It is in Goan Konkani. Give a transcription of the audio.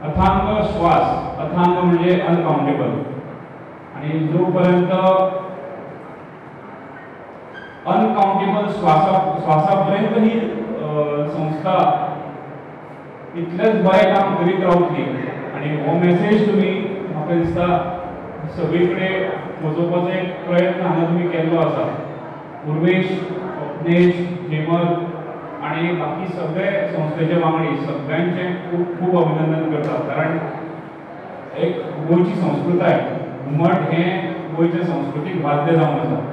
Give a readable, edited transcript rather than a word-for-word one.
अथांग श्वास, अथांग म्हणजे अनकाउंटेबल, आणि जोपर्यंत अनकाउंटेबल श्वासापर्यंत ही संस्था इतलेंच बरें काम करीत रावतली आनी हो मेसेज तुमी म्हाका दिसता सगळी कडेन पोचोवपाचो एक प्रयत्न हांगा तुमी केल्लो आसा. उर्वेश, स्वप्नेश, हेमल आणि बाकी सगळे संस्थेचे वांगडी सगळ्यांचे खूब खूब अभिनंदन करता, कारण एक गोंयची संस्कृताय घुमट हें गोंयचें संस्कृतीक वाद्य जावन आसा.